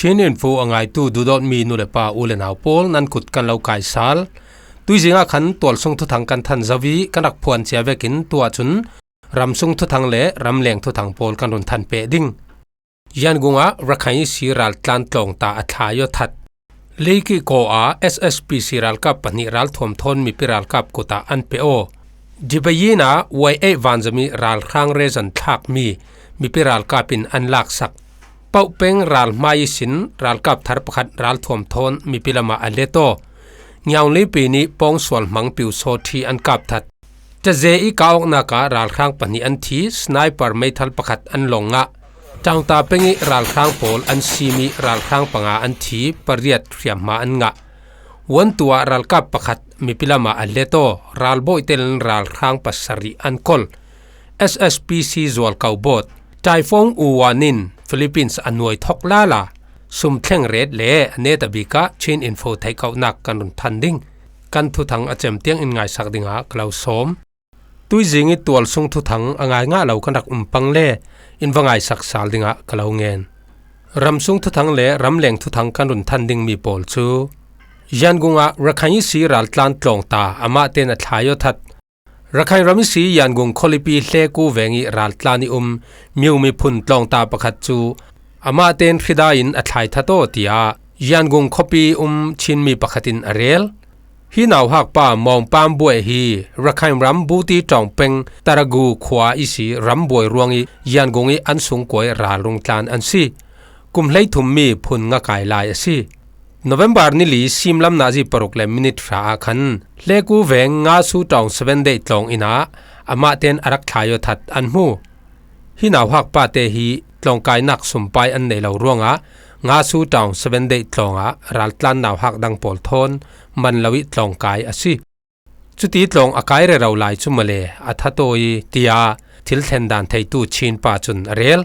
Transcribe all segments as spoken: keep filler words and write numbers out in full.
Chin Info a ngaitu duhdawtmi nu le pa u le nau pawl nan kut kan lo kaisal. Tuizinga khan tualsung thuthang kan than zo i kan rak phuan cia vekin tuah cun ramsung thuthang le ramleng thuthang pawl kan run than peh ding. Yangon ah Rakhine ihsi raltlan tlawngta a thlai aw that. Likikaw ah S S P C ralkap pahnih ralthuam thawn mipi ralkap kutah an pe aw. Dibayin ah Y eight vanzam ih ralhrang rezan thlakmi mipi ralkap in an laksak. Pauh peng ralhmai ihsin ralkap thar pakhat ralthuam thawn mipi lamah a let aw. Ngiaunlipi nih pawngsual hmang piusaw ṭhi an kap that. Caze ih kah awknak ah ralhrang pahnih an thi, sniper meithal pakhat an lawng ngah. Ṭaungta peng ih ralhrang pawl an sim ih ralhrang panga an thi, pariat hriamhma an ngah. Wantu ah ralkap pakhat mipi lamah a let aw, ralbawi telin ralhrang pasarih an kol. S S P C zualko bawt Typhoon Uwan in Philippines a nuai thawk lala, sum thleng ret le a neta bikah Chin Info theihkohnak kan run than ding. Kan thuthang a cem tiang in ngaisak dingah ka lo sawm. Tuizing ih tualsung thuthang a ngai ngah lo kan rak um pang le in va ngaisak sal dingah ka lo ngen. Ramsung thuthang le ramleng thuthang kan run than dingmi pawl cu Yangon ah Rakhine ihsi raltlan tlawngta amah ten a thlai aw that. Rakhine ram ihsi Yangon khualipi Hleku veng ih raltlan ih um miu miphun tlawngta pakhat cu amah ten hrida in a thlai that aw, tiah Yangon khuapi um Chinmi pakhat in a rel. Hi nauhak pa Mawngpan Buai hi Rakhine ram Buti ṭawng peng Taragu khua ihsi rambuai ruang ih Yangon ih an sungkuai ralrung tlan an si. Kum hleithummi phun ngakai lai a si. November ni li simlam nazi paruk le minit hra ah khan Hleku veng Ngasu ṭawng Seven Day tlawng inn ah amah ten a rak thlai aw that an hmu. Hi nauhak pate hi tlawngkainak sumpai an nei lo ruangah Ngasu ṭawng Seven Day tlawngah raltlan nauhak dang pawl thawn man lo ih tlawngkai a si. Cuti tlawng a kai rero lai cu male a that aw ih tiah thil thlen dan theitu Chin pa cun a rel.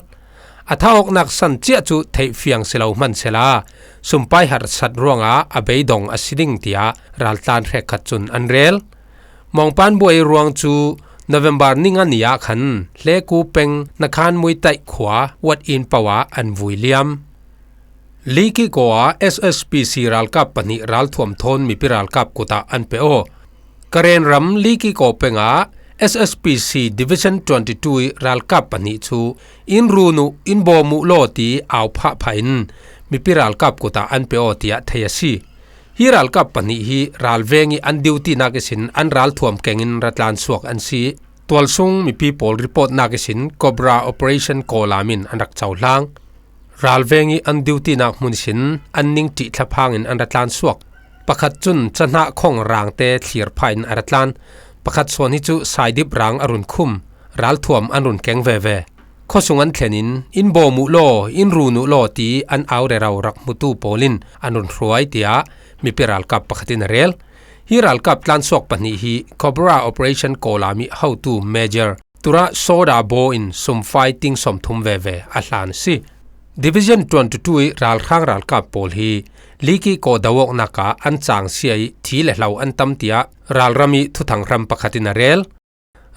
A thah awknak san ciah cu theih fiang si lo hmansehla sumpai harsat ruangah a beidong a si ding tiah raltlan hrekkhat cun an rel. Mawngpan Buai ruang cu November ni nga ni ah khan Hleku peng Nakhan Muitaih khua Wat In Pau ah an vui liam. Likikaw ah S S P C ralkap pahnih ralthuam thawn mipi ralkap kutah an pe aw. Karen ram Likikaw peng ah S S P C Division twenty two ih ralkap pahnih cu in run uh, in bawm uh law ti au phah phah in mipi ralkap kutah an pe aw, tiah thei a si. Hi ralkap pahnih hi ralveng ih an duty nak ihsin an ralthuam kengin ra tlansuak an si. Tualsung mipi pawl report nak ihsin Cobra Operation Kawlam in an rak cohlang. Ralveng ih an duty nak hmun ihsin an ningṭih thlaphang in an ra tlansuak. Pakhat cun cahnah khong rangte thlir phah in a ra tlan. Pakhat sawn hi cu Saidip rang a run khum. Ralthuam an run keng veve. Khuasung an thlen in, in bawm uh law, in run uh law ti an au rero rak hmutu pawl in an run hruai, tiah mipi ralkap pakhat in a rel. Hi ralkap tlansuak pahnih hi Cobra Operation Kawlam ih hotu Major Tura Soda Bo in sumfai ting sawmthum veve a hlan a si. Division twenty two ih ralhrang ralkap pawl hi Likikaw do awknak ah an cangsia ih thi le hlo an tam, tiah ralram ih thuthang hram pakhat in a rel.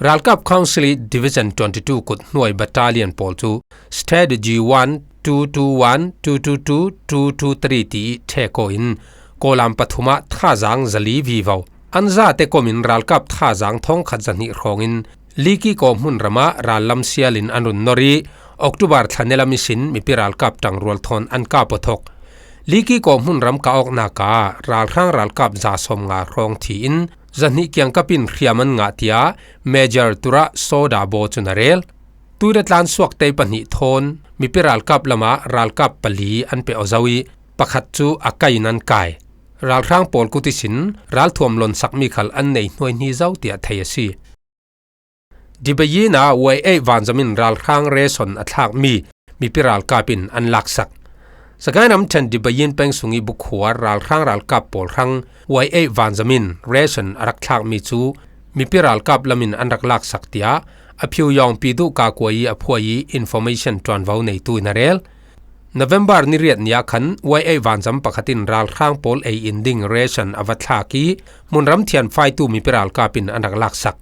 Ralkap Council ih Division twenty two kut hnuai battalion pawl cu Strategy one, two two one, two two two, two two three ti ih ṭhek aw in Kawlam pathum ah thazaang zali vivo. An zate kom in ralkap thazaang thawngkhat zahnih hrawngin Likikaw hmunram ah rallam sial in an run nor ih October thla ni lam ihsin mipi ralkap ṭangrual thawn an kap aw thawk. Likikaw hmunram kah awknak ah ralhrang ralkap za sawmnga hrawng thi in zahnih kiangkap in hriam an ngah, tiah Major Tura Soda Bo cun a rel. Tuira tlansuak tei pahnih thawn mipi ralkap lamah ralkap pali an pe aw zo ih pakhat cu a kai in an kai. Ralhrang pawl kut ihsin ralthuam lonsakmi khal an nei hnuaihni zo, tiah thei a si. Dibayin ah Y eight vanzam in ralhrang ration a thlakmi mipi ralkap in an laksak. Sagaing ramṭhen Dibayin peng sung ih bukhuar ralhrang ralkap pawl hrang Y eight vanzam in ration a rak thlakmi cu mipi ralkap lam in an rak laksak, tiah a Pyongyang pitu kakua ih a phuai ih information ṭuanvo neitu in a rel. November ni riat ni ah khan Y eight vanzam pakhat in ralhrang pawl ei in ding ration a va thlak ih hmunram thianfaitu mipi ralkap in an rak laksak.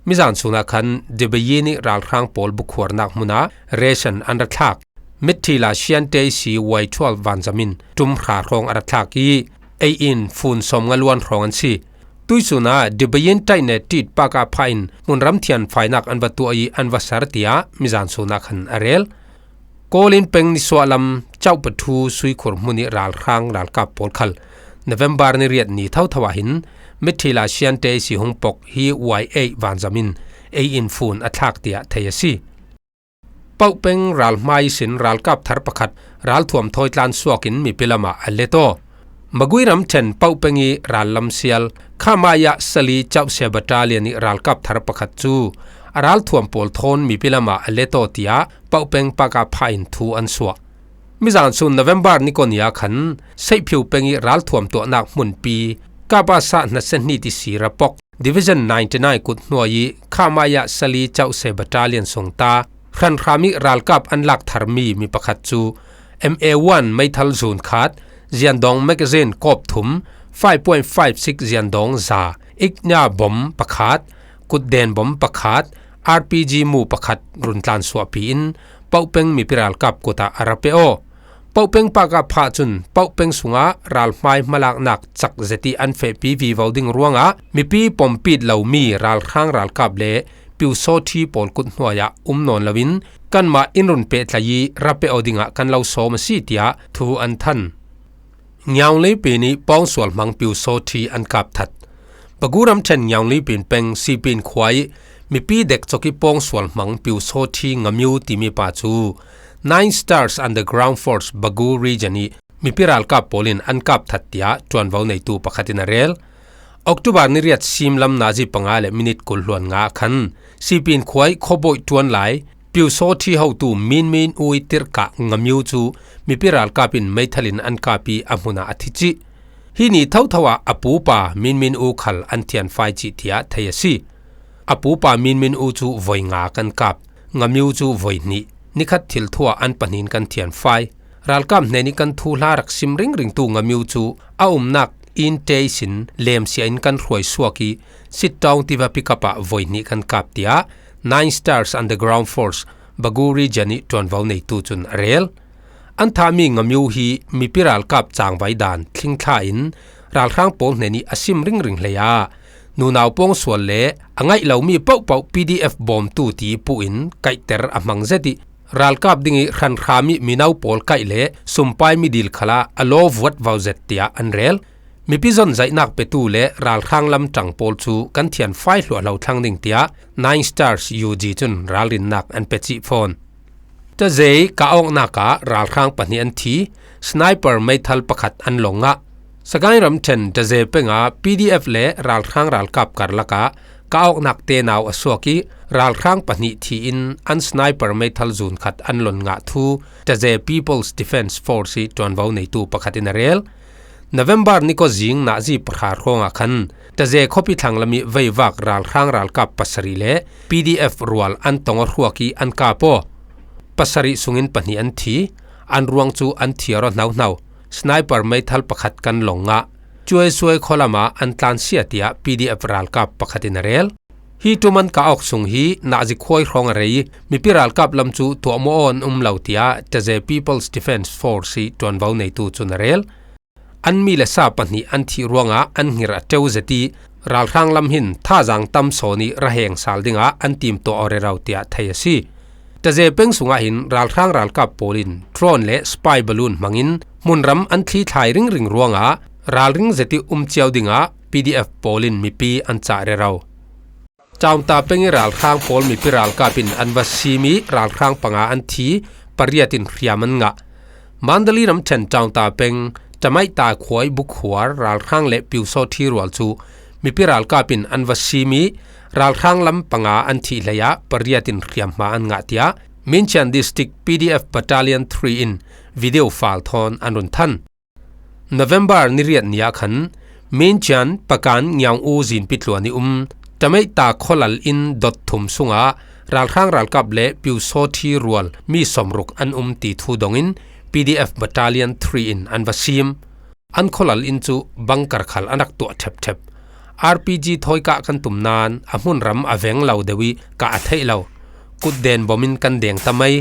Mizan sun ah khan Dibayin ih ralhrang pawl bukhuarnak hmun ah ration an ra thlak. Mithila Siante si Y twelve vanzamin tum hra hrawng a ra thlak i, ei in fun sawmnga luan hrawng an si. Tuisuna Dibayin Taine Tit Paka pha in hmunram thian fainak an va tuah i an va sar, tiah mizan suna khan a rel. Kawlin peng nisuah lam Chauh Pathu Suikhur hmun i ralhrang ralkap pawl khal November ni riat ni thotho ah hin Mithila Siante si hung pok hi Y eight vanzamin ei in fun a thlak, tiah thei a si. Pauh peng ralhmai sin ralkap thar pakhat ralthuam thawi tlan suakin mipi lamah a let aw. Magui ramṭhen Pauh peng i rallam sial Khamaya Sali Chauhse Battalion i ralkap thar pakhat cu a ralthuam pawl thawn mipi lamah a let aw, tiah Pauh peng Paka pha in thu an suah. Mizan sun November ni kua ni ah khan Seihphiu peng i ralthuam tuahnak hmunpi Kapasa hnasia hnih tisi rapok Division ninety nine kut hnuai i Khamaya Sali Chauhse Battalion sungta hranhram i ralkap an lak tharmi mi pakhat cu M A one meithal zun khat, ziandawng magazine kawp thum, five point five six ziandawng za, iknya bom pakhat, kutden bom pakhat, R P G mu pakhat run tlan suahpi in Pauh peng mipi ralkap kut ah a ra pe aw. Pauh peng Paka pha cun Pauh peng sungah ralhmai hmalaknak cak zet i an fehpi vivo ding ruangah mipi pompit lomi ralhrang ralkap le Piusawthi pawl kut hnuai ah um nawn loin kanmah in run pehtlai i ra pe aw dingah kan lo sawm a si, tiah thu an than. Ngiaunglipin i pawngsual hmang Piusawthi an kap that. Bagu ramṭhen Ngiaunglipin peng Sipin khua i mipi dekcawk i pawngsual hmang Piusawthi Ngamiu timi pa cu Nine Stars Underground Force Bagu Region i mipi ralkap pawl in an kap that, tiah ṭuanvo neitu pakhat in a rel. October ni riat sim lam nazi panga le minit kul hluan nga ah khan Sipin khua i khuabawi ṭuan lai Piusawthi hotu Min Min U i tirhkah Ngamiu cu mipi ralkap in meithal in an kap i a hmun ah a thi cih. Hi ni thotho ah a pupa Min Min U khal an thianfai cih, tiah thei a si. A pupa Min Min U cu voi nga kan kap, Ngamiu cu voi hnih. Nikhat thil thuah an pahnih in kan thianfai. Ralkap hnen i kan thuhla rak sim ringringtu Ngamiu cu a umnak inn te ihsin lemsia in kan hruai suak i Sittawng tiva pikap ah voi hnih kan kap, tiah Nine Stars Underground Force Bagu Region i ṭuanvo neitu cun a rel. An thahmi Ngamiu hi mipi ralkap cangvai dan thlingthla in ralhrang pawl hnen i a sim ringring hlei ah nunau pawngsual le a ngaih lomi pohpoh P D F bawmtu ti puh in kaihter a hmang zet i ralkap ding i hranhram i mino pawl kaih le sumpai midil khalah a law vuat vau zet, tiah an rel. Mipi zonzaihnak petu le ralhrang lamṭang pawl cu kan thianfai hluahlo thlang ding, tiah Nine Stars U G cun ralrinnak an pe cih fawn. Tazei ka awknak ah ralhrang pahnih an thi, sniper meithal pakhat an lawng ngah. Sagaing ramṭhen Taze peng ah P D F le ralhrang ralkap karlak ah ka awknak tenau a suak i ralhrang pahnih thi in an sniper meithal zun khat an lon ngah thu Taze People's Defence Force i ṭuanvo neitu pakhat in a rel. November ni kua zing nazi pahra hrawng ah khan Taze khuapi thlanglam i veivak ralhrang ralkap pasarih le P D F rual an tong a hruak i an kap aw. Pasarih sungin pahnih an thi, an ruang cu an thiar aw hnohno. Sniper meithal pakhat kan lawng ngah. Cuaisuai khualam ah an tlansia, tiah P D F ralkap pakhat in a rel. Hi ṭum an kah awk sung hi nazi khuai hrawng a rei i mipi ralkap lam cu tuahmawh aw an um lo, tiah Taze People's Defence Force i ṭuanvo neitu cun a rel. An mi le sa pahnih an thih ruangah an hngir a ṭeu zet i ralhrang lam hin thazaang tam sawn i ra heng sal dingah an timtuah aw rero, tiah thei a si. Taze peng sungah hin ralhrang ralkap pawl in drone le spy balloon hmangin hmunram an thlithlai ringring ruangah ralring zet i um cio dingah P D F pawl in mipi an cah rero. Ṭaungta peng i ralhrang pawl mipi ralkap in an va sim i ralhrang panga an thi, pariat in hriam an ngah. Mandali ramṭhen Ṭaungta peng Ṭamaihta khua i bukhuar ralhrang le Piusawthi rual cu mipi ralkap in an va sim i ralhrang lam panga an thih hleiah pariat in hriam hma an ngah, tiah Minchian District P D F Battalion three in video file thawn an run than. November ni riat ni ah khan Minchian Pakan Ngiaung U zinpi tluan i um Ṭamaihta khualal in dot thum sungah ralhrang ralkap le Piusawthi rual mi sawmruk an um ti thu dongin P D F Battalion three in an va sim. An khualal in cu bunker khal an rak tuah ṭhepṭhep. R P G thawi kah kan tum nain a hmunram a veng lo deuh i kah a theih lo. Kutden bom in kan deng ta mai.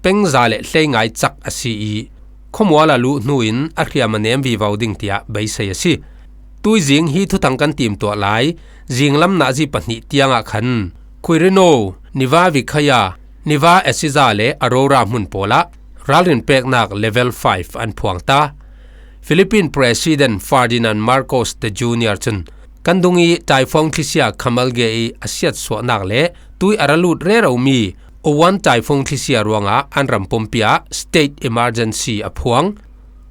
peng za le hleingai chak a si i, khuamual a luh hnuin a hriam a nem vivo ding tiah beisei a si. Tuizing hi thuthang kan timtuah lai, zinglam nazi pahnih tiangah khan Quirino, Nueva Vizcaya, Nueva Ecija le Aurora hmun pawlah ralrin peknak level five an phuang ta. Philippine President Ferdinand Marcos the Junior cun kan dung i Typhoon thlisia Kamal Ge i a siatsuahnak le tui a ra lut reromi Owen Typhoon thlisia ruangah an ram pumpi ah state emergency a phuang.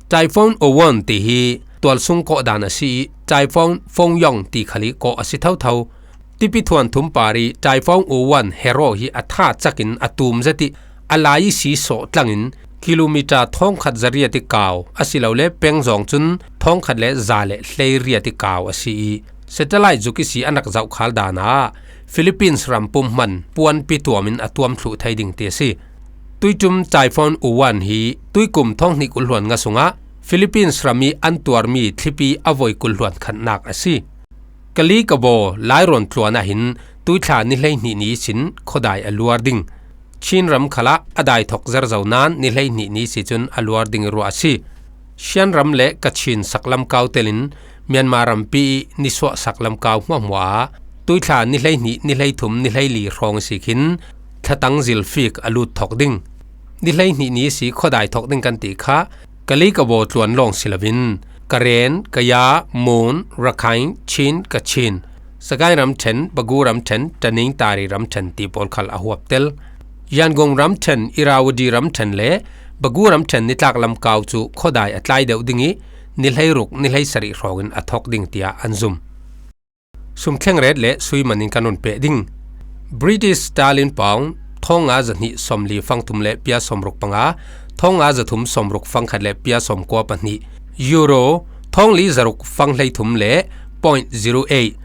Typhoon Owen ti hi tualsung kawh dan a si i Typhoon Fong Yong ti khal i kawh a si thotho. Tipi thuan thum par i Typhoon Owen hero hi a tha cakin a tum zet i a lai i si sawh tlangin kilometer thawngkhat zariat i kau a si lo le peng zawng cun thawngkhat le za le hlei riat i kau a si i satellite zuk i si an rak zohkhal dan ah Philippines ram pum hman puanpi tuamin a tuam thluh thei ding ti a si. Tuiṭum Typhoon Owen hi tuikum thawng hnih kul hluan nga sungah Philippines ram i an tuarmi thlipi a voi kul hluan khatnak a si. Kalikabo lairawn tluan ah hin tuithla ni hleihnih ni sin khuadai a luar ding. Chin ram khalah a dai thok zerzo nain ni hleihnih ni si cun a luar ding ruah a si. Shan ram le Kachin saklamkau telin Myanmar rampi i nisuah saklamkau hmuahhmuah ah tuithla ni hleihnih, ni hleithum, ni hleili hrawng i si khin thlatang zilfik a lut thok ding. Ni hleihnih ni si khuadai thok ding kan ti kha Kalikabo tluan lawng si loin Karen, Kaya, Mon, Rakhine, Chin, Kachin, Sagaing ramṭhen, Bagu ramṭhen, Taning Tari ramṭhen ti pawl khal a huaptel. Yangon ramṭhen, Irrawaddy ramṭhen le Bagu ramṭhen nitlak lamkau cu khuadai a tlai deuh ding i ni hleiruk, ni hleisarih hrawngin a thok ding tiah an zum. Sumthleng ret le sui man in kan run peh ding. British sterling pound thawng nga zahnih sawmli fang thum le pia sawmruk panga, thawng nga zathum sawmruk fang khat le pia sawmkua pahnih. Euro thawng li zaruk fang hleithum le point zero eight,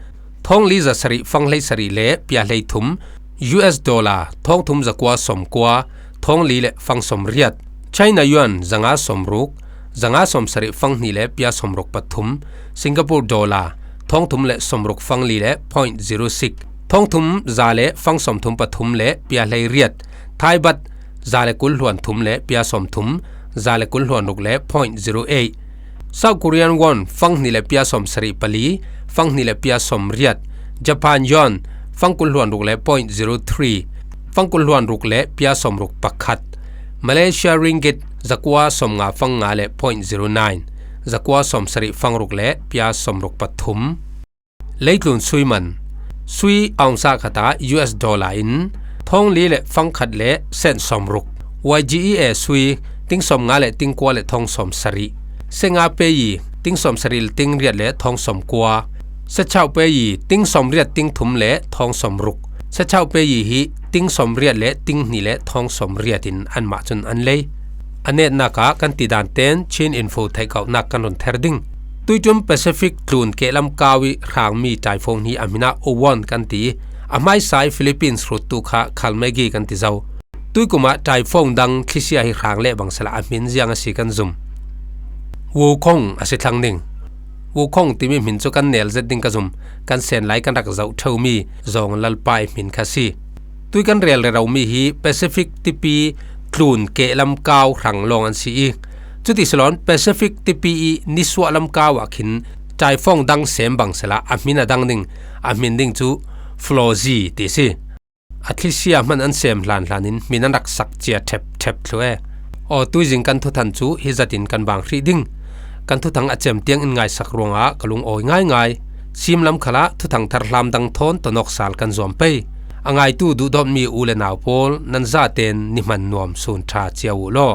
thawng li zasarih fang hleisarih le pia hleithum. U S dollar thawng thum zakua sawmkua, thawng li le fang sawmriat. China yuan zanga sawmruk, zanga sawmsarih fang hnih le pia sawmruk pathum. Singapore dollar thawng thum le sawmruk fang li le point zero six, thawng thum za le fang sawmthum pathum le pia hleiriat. Thai baht za le kul hluan thum le pia sawmthum, za le kul hluan ruk le point zero eight. South Korean won fang hnih le pia sawmsarih pali, fang hnih le pia sawmriat. Japan yuan fang kul hluan ruk le point zero three, fang kul hluan ruk le pia sawmruk pakhat. Malaysia ringgit zakua sawmnga fang nga le point zero nine, zakua sawmsarih fang ruk le pia sawmruk pathum. Leitlun sui man. Sui ounce khat ah U S dollar in thawng li le fang khat le sent sawmruk. Y G E A sui ting sawmnga le ting kua le thawng sawmsarih. Senga peyi ting sawmsarih le ting riat le thawng sawmkua. Sechau peyi ting sawmriat ting thum le thawng sawmruk. Sechau peyi hi ting sawmriat le ting hnih le thawng sawmriat in anmah cun an lei. A netnak ah kan ti dan ten Chin Info theihkauhnak kan run ther ding. Tuiṭum Pacific tlun kehlam kau i hrangmi typhoon hi a hmin ah Owen kan ti. A hmaisa i Philippines hruttu kha Kalmegi kan ti zo. Tuikum ah typhoon dang thlisia hi hrang leh bang sehla a hmin ziang a si kan zum. Wukong a si thlang ding. Wukong timi hmin cu kan nel zet ding ka zum, kan sen lai kan rak zoh ṭheumi zong Lalpa i hmin kha si. Tui kan rel reromi hi Pacific tipi tlun kehlam kau hrang lawng an si i, cuti si loin Pacific tipi i nisuah lam kau ah khin typhoon dang sem bang sehla a hmin a dang ding, a hmin ding cu Flozi ti si. A thlisia hman an sem hlanhlan in hmin an rak sak cia ṭhepṭhep thlu e. Aw tuizing kan thuthang cu hi zatin kan bang hrih ding. Kan thuthang a cem tiang in ngaisak ruangah ka lungawi ngaingai. Simlam khalah thuthang thar hlam dang thawn tonawk sal kan zuam pei. A ngaitu duhdawtmi u le nau pawl nan zaten ni hman nuam sun ṭha cia uh law.